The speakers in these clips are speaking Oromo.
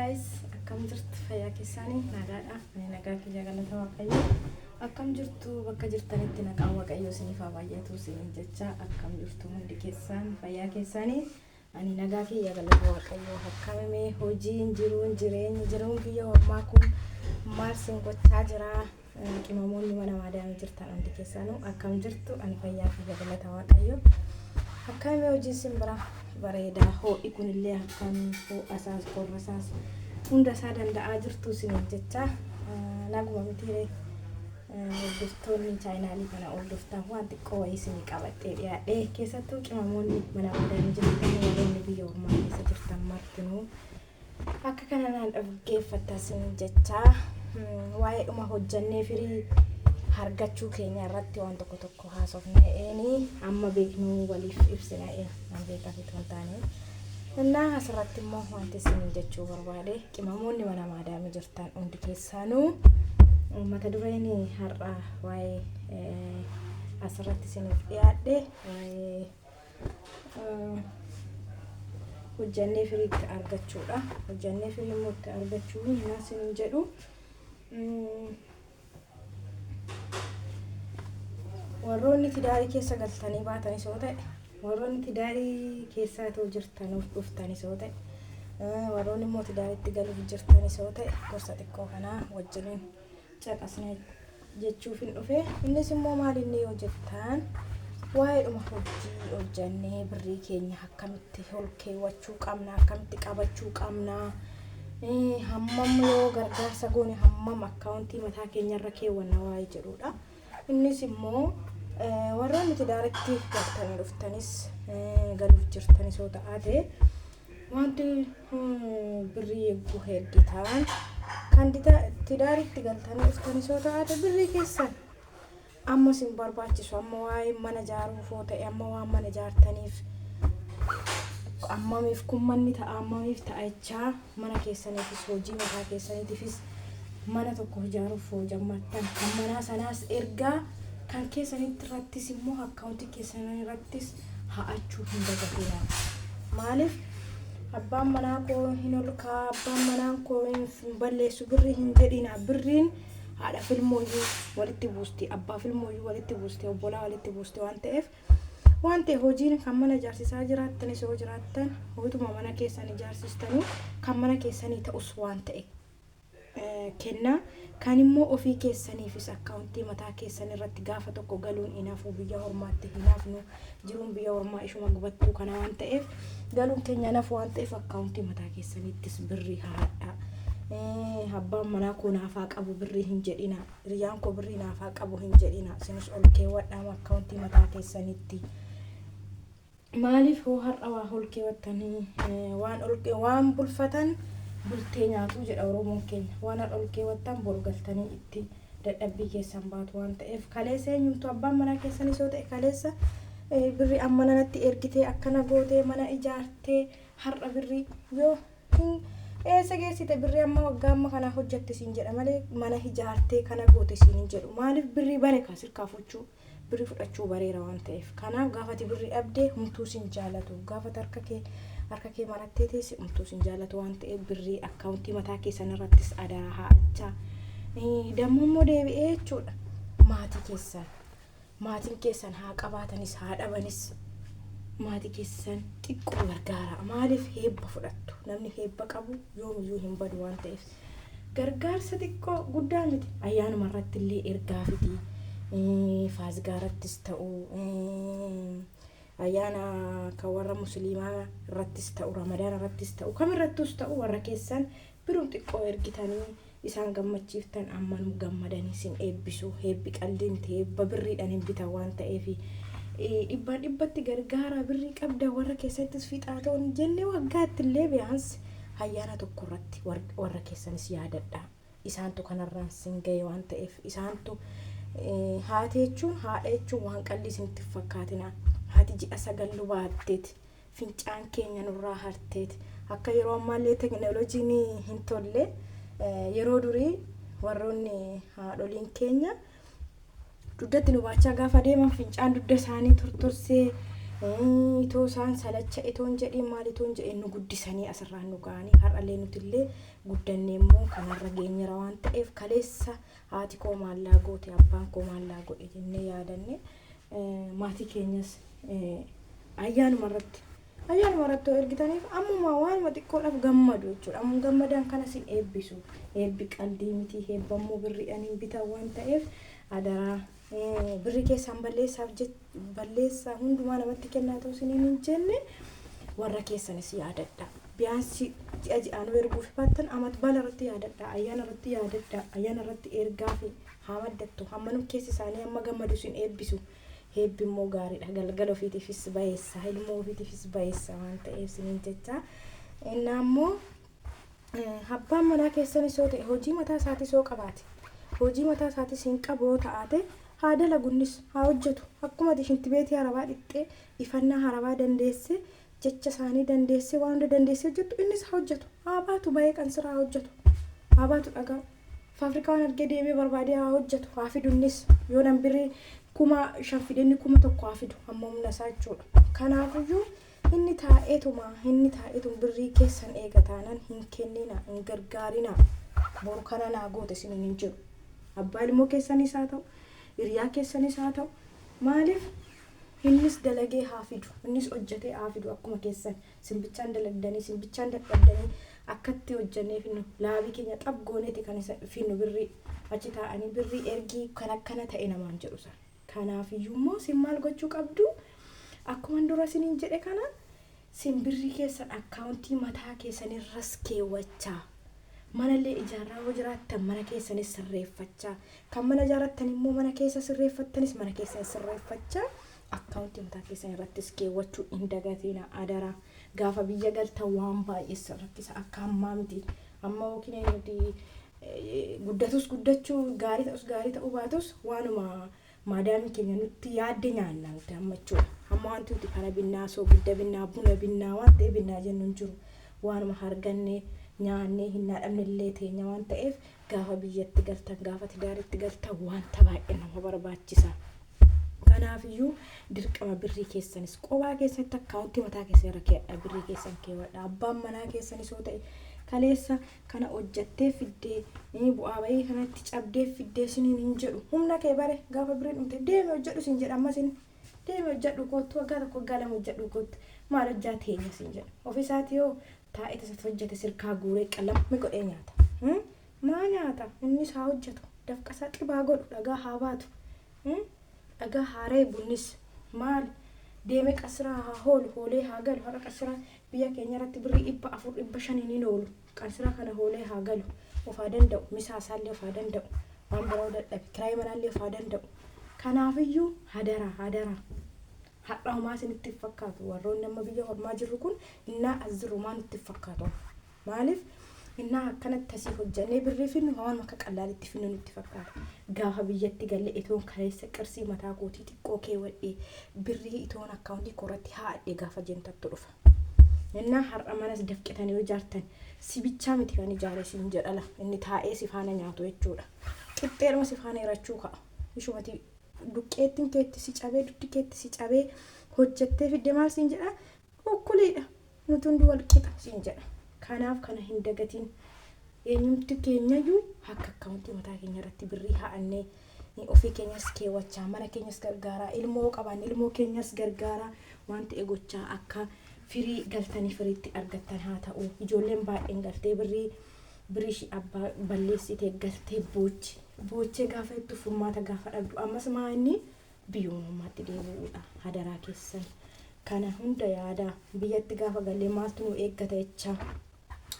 Guys, akkam jirtu? Fayyaa keessaanii? Nagaadha. Ani nagaa kiyya, galata Waaqayyo. Akkam jirtu? Bakka jirtanitti nagaan Waaqayyo isiniif haa baay'atu isiniin jecha. Akkam jirtu hundi keessaan? Fayyaa keessaanii? Ani nagaa kiyya, galata Waaqayyo. Akkamimee hojiin, jiruun, jireenyi, jiruun biyya ormaa kun maal sin gochaa jira? Qimamoonni mana maadaamii jirtan hundi keessaanuu akkam jirtu? Ani fayyaa kiyya, galata Waaqayyo. Akkamimee hojiin sin bira bareedaa? Ho'i kunillee akkam? Ho'a isaas qorra isaas hunda isaa danda'aa jirtu isiniin jecha. Naguma mitiiree? Hordoftoonni chaayinaalii kana hordoftan, waan xiqqoo wayii isinii qabadhee dhiyaadhe. Keessattuu qimamoonni mana maadaamii jirtan, warroonni biyya ormaa keessa jirtan martinuu akka kana naan dhaggeeffatta isiniin jecha. Waa'ee dhuma hojjannee firii argachuu keenya irratti waan tokko tokko haasofne eeni amma beeknu waliif ibsina een beekaa fi hin taane. Innaa asirratti immoo wanti isiniin jechuu barbaade, qimamoonni mana maadaamii jirtan hundi keessaanuu, mata dureen har'a waa'ee asirratti isiniif dhiyaadhe waa'ee hojjannee firiitti argachuudha. Hojjannee firii immoo itti argachuu innaa isiniin jedhu, warroonni tidaarii keessa galtanii baatanis yoo ta'e, warroonni tidaarii keessaa ta'u jirtanuuf dhuftanis yoo ta'e, warroonni immoo tidaaritti galuuf jirtanis yoo ta'e, gorsa xiqqoo kanaa wajjiniin caqasne jechuuf hin dhufe. Innis immoo maal inni yoo jettan, waa'eedhuma hojii hojjannee birrii keenya akkamitti ol keewwachuu qabna, akkamitti qabachuu qabna, hammam yoo gargaarsa goone hammam akkaawuntii mataa keenyarra keewwanna waa'ee jedhudha. Innis immoo warroonni tidaaritti galtanii dhuftanis, galuuf jirtanis yoo ta'aate, wanti birrii eeguu ergitan, kan tidaaritti galtanii dhuftanis yoo ta'aate, birrii keessan amma isin barbaachisu, amma waa'ee mana ijaaruuf yoo ta'e, amma waan mana ijaartaniif ammamiif kun manni ta'a, ammamiif ta'a jechaa, mana keessaniifis hojii mataa keessaniitiifis mana tokko ijaaruuf yoo jammartan, kan manaa sanaas ergaa kan keessanitti irrattis immoo akkaawuntii keessan irrattis ha'achuu hin dagatinaa. Maaliif abbaan manaa koo hin ol kaa, abbaan manaa koo hin balleessu birrii hin jedhina. Birriin haadha filmooyyuu walitti buusti, abbaa filmooyyuu walitti buusti, obbolaa walitti buusti waan ta'eef. Waan ta'e hojiin kan mana ijaarsisaa jiraattanis yoo jiraattan, utuma mana keessan ijaarsistanii kan mana keessanii ta'us waan ta'e kennaa, kan immoo ofii keessaniifis akkaawuntii mataa keessan irratti gaafa tokko galuun hin hafu. Biyya ormaatti hin hafnu. Jiruun biyya ormaa ishuma gubattuu kana waan ta'eef, galuun keenya hin hafu waan ta'eef, akkaawuntii mataa keessaniittis birrii haadha. Abbaan manaa koo naafaa qabu birrii hin jedhina, hiriyaan koo birrii naafaa qabu hin jedhina. Isinis ol keewwadhaa akkaawuntii mataa keessanitti. Maaliif hoo har'a waa ol keewwattanii waan ol waan bulfatan bultee nyaatu jedha Oromoon keenya. Waan har'a ol keewwattan boru galtanii itti dadhabbii keessan baatu waan ta'eef. Kaleessa eenyumtu, abbaan manaa keessanis yoo ta'e, kaleessa birrii amma nanatti ergitee, akkana gootee, mana ijaartee, har'a birrii yoo eessa geessite, birrii amma waggaa amma kanaa hojjatte siin jedha malee, mana ijaartee kana goote siin hin jedhu. Maaliif? Birrii bare kaa sirkaa fuchuu, birrii fudhachuu bareera waan ta'eef. Kanaaf gaafati birrii dhabdee humtuu sin jaalatu, gaafati harka kee marattee teesse humtuu sin jaalatu waan ta'eef, birrii akkaawuntii mataa keessan irrattis adaraa haa'achaa. Dammoo immoo deebi'ee jechuudha, maatii keessan, maatiin keessan haa qabaatanis haa dhabanis, maatii keessan xiqqoo gargaara. Maaliif? Heebba fudhattu. Namni heebba qabu yoomiyyuu hin badu waan ta'eef, gargaarsa xiqqoo, guddaa miti, ayyaanuma irratti illee ergaa fiti, faasgaa irrattis ta'u, ayyaana kan warra musliimaa irrattis ta'u, Ramadaana irrattis ta'u, kamirrattus ta'u, warra keessan birum xiqqoo ergitanii isaan gammachiiftan, ammanuu gammadanii sin eebbisu. Heebbi qalbii miti, heebba birriidhaan hin bitan waan ta'eef, dhibbaan dhibbatti gargaara. Birrii qabda warra keessattis fixaa ta'uun jenne, waggaatti illee biyaansi ayyaana tokko irratti warra keessanis yaadadha. Isaantu kanarraan sin gahe waan ta'eef. Isaantu haati jechuun, haadha jechuun waan qalbii isinitti fakkaatina. Haati ji'a 9 nu baatteeti, fincaan keenya nurraa harteeti. Akka yeroo ammaallee teknooloojiin hin tolle, yeroo durii warroonni haadholiin keenya dugdatti nu baachaa gaafa deeman, fincaan dugda isaanii tortorsee, Itoo isaan salacha itoo hin jedhiin maal itoo hin jedhiin nu guddisanii asirraan nu ga'anii har'allee nutillee guddannee immoo kanarra geenyera waan ta'eef kaleessa haati koo maallaa goote abbaan koo maallaa godhe jennee yaadanne maatii keenyas ayyaanuma irratti ayyaanuma irratti yoo ergitaniif ammuma waanuma xiqqoodhaaf gammadu jechuudha. Ammuma gammadan kana sin eebbisu. Eebbi qaldii miti eebbammoo birriidhaan hin bitan waan ta'eef adaraa birrii keessaan balleessaaf balleessaa hundumaa namatti kennaa ta'u isiniin hin jenne warra keessanis yaadadha. Biyaansi ji'a ji'aan erguuf baattan amat bala irratti yaadadha. Ayyaana irratti yaadadha. Ayyaana irratti ergaa fi haa maddattu. Hammanum keessi isaanii amma gammadu sin eebbisu. Eebbi immoo gaariidha. Galgala ofiitiifis bayeessa. Ilmoo ofiitiifis bayeessa waan ta'eef isiniin jecha. Innaa immoo abbaan manaa keessanis yoo ta'e hojii mataa isaatis yoo qabaate hojii mataa isaatis hin qabu yoo ta'aate haa dalagunnis haa hojjetu. Akkuma ati shintibeetii harabaa dhixxee ifannaa harabaa dandeesse jecha isaanii dandeessee waan hunda dandeessee hojjettu innis haa hojjetu. Haa baatu bahee qansiraa haa hojjetu. Haa baatu dhagaa. Faafrikaa waan argee deemee barbaadee haa hojjetu. Haa fidu innis yoo nan birrii 5000 fide inni 1000 haa fidu amma humna isaa jechuudha. Kanaafuyyuu inni taa'eetuma inni taa'eetuma birrii keessan eega taanaan hin kennina hin gargaarina. Boru kana naa goote isiniin hin jedhu. Abbaa ilmoo keessanis haa ta'u hiriyaa keessanis haa ta'u maaliif innis dalagee haa fidu innis hojjetee haa fidu akkuma keessan simbichaan dalagdanii simbichaan dadhabdanii akkatti hojjennee finnu laabii keenya xab gooneeti kan isa finnu birrii achi taa'anii birrii ergii kan akkana ta'e namaan jedhu sana. Kanaafiyyuu immoo sin maal gochuu qabdu akkuma dura isiniin jedhe kana sin birrii keessan akkaawuntii mataa keessanirras keewwachaa manallee ijaarraa yoo jiraattan mana keessanis sirreeffachaa kan mana ijaarrattan immoo mana keessa sirreeffattanis mana keessan sirreeffachaa akkaawuntii mataa keessan irrattis keewwachuu hin dagatina adaraa. Gaafa biyya galtan waan baay'ee rakkisa akka ammaa miti. Amma yookiin nuti guddatus guddachuu gaarii ta'us gaarii ta'uu baatus waanuma maadaamiin keenya nutti yaadde nyaanna nuti amma jechuudha. Amma wanti nuti kana binnaa soogidda binnaa buna binnaa waan ta'e binnaa jennu hin jiru. Waanuma arganne nyaannee hin dhabne illee teenya waan ta'eef gaafa biyyatti galtan gaafa tidaaritti galtan wanta baay'ee nama barbaachisa. Kanaafiyyuu dirqama birrii keessanis qobaa keessatti akkaawuntii mataa keessan irra keewwadha birrii keessan keewwadha. Abbaan manaa keessanis yoo ta'e kaleessa kana hojjattee fiddee bu'aa bahii kanatti cabdee fiddee isiniin hin jedhu. Humna kee bare gaafa birrii dhumte deeme hojjedhu siin jedha ammas inni deeme hojjedhu kootu waggaa tokko waggaa lama hojjedhu kootu maal hojjaa teenya siin jedha. Ofiisaati yoo taa'ee tasatti hojjete sirkaa guuree qalamni godhee nyaata. Maa nyaata innis haa hojjetu dafqasaa xibaa godhu dhagaa haa baatu. Dhagaa haaree bunnis maal deemee qasiraa haa hoolu hoolee haa galu har'a qasiraa biyya keenya irratti birrii 400 500 hin oolu qasiraa kana hoolee haa galu of haa danda'u misaa isaallee of haa danda'u waan biroo dadhabe kiraayii manaallee of haa danda'u. Kanaafiyyuu hadaraa hadaraa har'a homaa isinitti hin fakkaatu warroonni amma biyya hormaa jirru kun innaa as jirru maa nutti hin fakkaatu maaliif innaa akkanatti asii hojjannee birrii finnu waan akka qallaalitti finnu nutti fakkaata. Gaafa biyyatti galle itoon kaleessa qirsii mataa kootii xiqqoo keewwadhee birrii itoon akkaawuntii koorratti haadhe gaafa jentattu dhufa. Innaa har'a manas dafqitanii yoo ijaartan sibichaa miti kan ijaare siin jedhala inni taa'ee si faana nyaatu jechuudha. Qixxeedhuma si faana hirachuu ka'a. Ishumati duqqeettiin keetti si cabee duddi keetti si cabee hojjettee fidde maal siin jedha ukkuliidha. Nuti hundi wal qixa siin jedha. Kanaaf kana hin dagatiin eenyumti keenyayyuu akka akkaawuntii mataa keenya irratti birrii haa'annee ofii keenyas keewwachaa mana keenyas gargaaraa ilmoo qabaanne ilmoo keenyas gargaaraa waan ta'e gochaa akka firii galtanii firiitti argattan haa ta'u. Ijoolleen baay'een galtee birrii ishii abbaa balleessitee galtee boochi boochee gaafa itti furmaata gaafa dhabdu ammas maa inni biyyummaatti deebi'uudha hadaraa keessan. Kana hunda yaadaa biyyatti gaafa gallee maaltu nu eeggata jechaa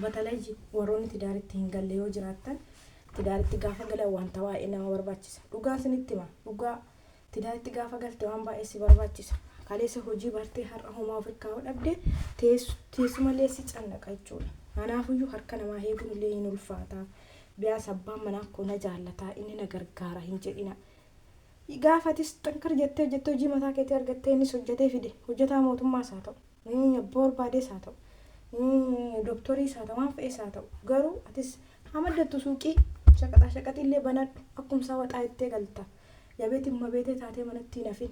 batalayyi warroonni tidaaritti hin galle yoo jiraattan tidaaritti gaafa galan wanta baay'ee nama barbaachisa. Dhugaa isinitti hima dhugaa tidaaritti gaafa galte waan baay'ee si barbaachisa. Kaleessa hojii bartee har'a homaa of harkaa dhabde teessumallee si cannaqa jechuudha. Kanaafiyyuu harka namaa eeguun illee hin ulfaata. Biyaas abbaan manaa koo na jaallataa inni na gargaara hin jedhina. Gaafatis xankar jettee hojjettee hojii mataa keetii argattee innis hojjetee fide hojjetaa mootummaas haa ta'u abbaa barbaadees haa ta'u dooktoriis haa ta'u waan fe'es haa ta'u garuu atis hamaddattu suuqii shaqaxaa shaqaxii illee banadhu akkumsaa waxaa jettee galta. Yabeetiin mabeetee taatee manatti hin hafin.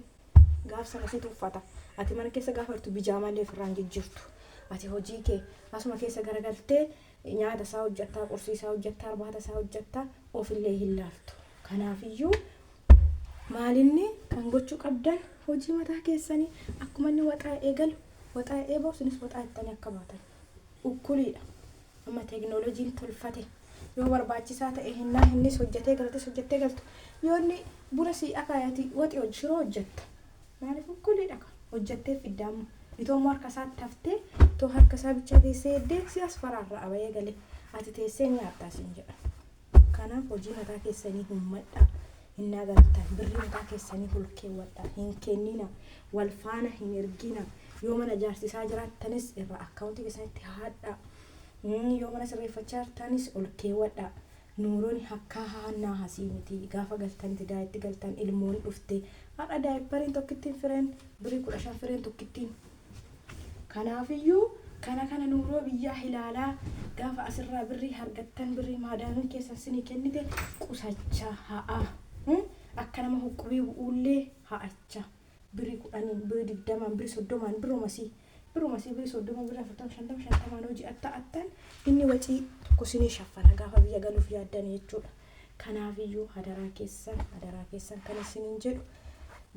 Gaaf sana situ uffata. Ati mana keessa gaafa jirtu bijaamallee ofirraan jijjiirtu. Ati hojii kee asuma keessa garagaltee nyaata isaa hojjettaa, qursii isaa hojjettaa, irbaata isaa hojjettaa, ofillee hin laaltu. Kanaafiyyuu maalinni kan gochuu qabdan hojii mataa keessanii akkuma inni waxaa eegalu waxaa eebahu isinis waxaa ittanii akka baatan. Ukkuliidha. Amma teekinooloojiin tolfate yoo barbaachisaa ta'e hinnaa innis hojjetee galates hojjettee galtu. Yoo inni buna sii akaayati waxi shiroo hojjetta. Maaliif ukkuliidha ka hojjettee fidda amma. Itoo immoo harka isaatti haftee itoo harka isaa bichaa teessee eddee si as faraarra abayee galee ati teessee nyaattaa siin jedha. Kanaaf hojii mataa keessanii hummadhaa. Hinnaa galtan birrii mataa keessanii hulkeewwadhaa. Hin kennina. Wal faana hin ergina. Yoo mana ijaarsisaa jiraattanis irraa akkaawuntii keessanitti haadhaa. Yoo mana sirreeffachaa jirtanis ol keewwadhaa. Nuuroon hakkaa haannaa hasii miti. Gaafa galtanitti daa'itti galtan ilmoon dhufte. Har'a daa'ippariin tokkittiin fireen birrii 15 fireen tokkittiin. Kanaafiyyuu kana kana nuuroo biyyaa ilaalaa gaafa asirraa birrii argattan birrii maadaamiin keessan sinii kennite qusachaa ha'aa. Akka nama huqqubii bu'uullee ha'achaa. Birrii 10n, birrii 20n, birrii 30n, birrumasii birrumasii birrii 30, birrii 40, 50, 50n hojii atta attan inni wacii tokko sinii shaffana gaafa biyya galuuf yaaddan jechuudha. Kanaafiyyuu hadaraa keessan kan isiniin jedhu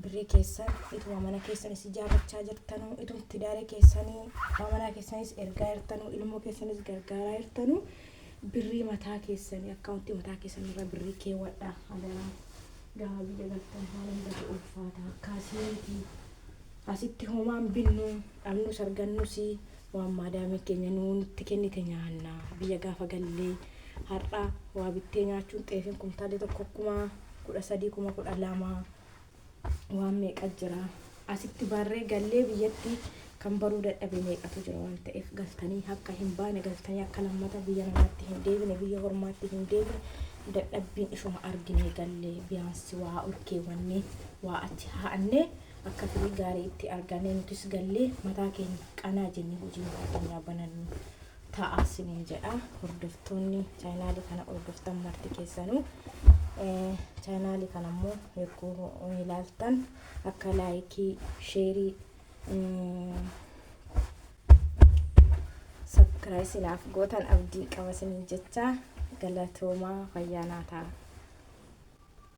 birrii keessan ituma mana keessanis ijaarrachaa jirtanuu ituma tidaaree keessanii abbaa manaa keessanis ergaa jirtanuu ilmoo keessanis gargaaraa jirtanuu birrii mataa keessanii akkaawuntii mataa keessan irra birrii keewwadhaa hadaraa. Gaafa biyya galtan haala hundatu ulfaata akkaasii miti. Asitti homaan binnu dhabnus argannus waan maadaamii keenya nuu nutti kennite nyaanna. Biyya gaafa gallee har'a waa bittee nyaachuun xeefiin kumtaalli tokko 13,000, 12,000 waan meeqa jira. Asitti barree gallee biyyatti kan baruu dadhabe meeqatu jira waan ta'eef galtanii akka hin baane galtanii akka lammata biyya namaatti hin deebine biyya hormaatti hin deebine dadhabbiin ishuma arginee gallee biyaansi waa ol keewwannee waa achi haa'annee akka firii gaarii itti argannee nutis gallee mataa keenya qanaa jennee hojii mataa keenyaa banannu ta'a siniin jedha. Hordoftoonni chaayinaalii kana hordoftan marti keessanuu chaayinaalii kana immoo yogguu ilaaltan akka laayikii, sheerii, sabkiraayisii naaf gootan abdii qaba siniin jecha galatoomaa fayyaa naa ta'a.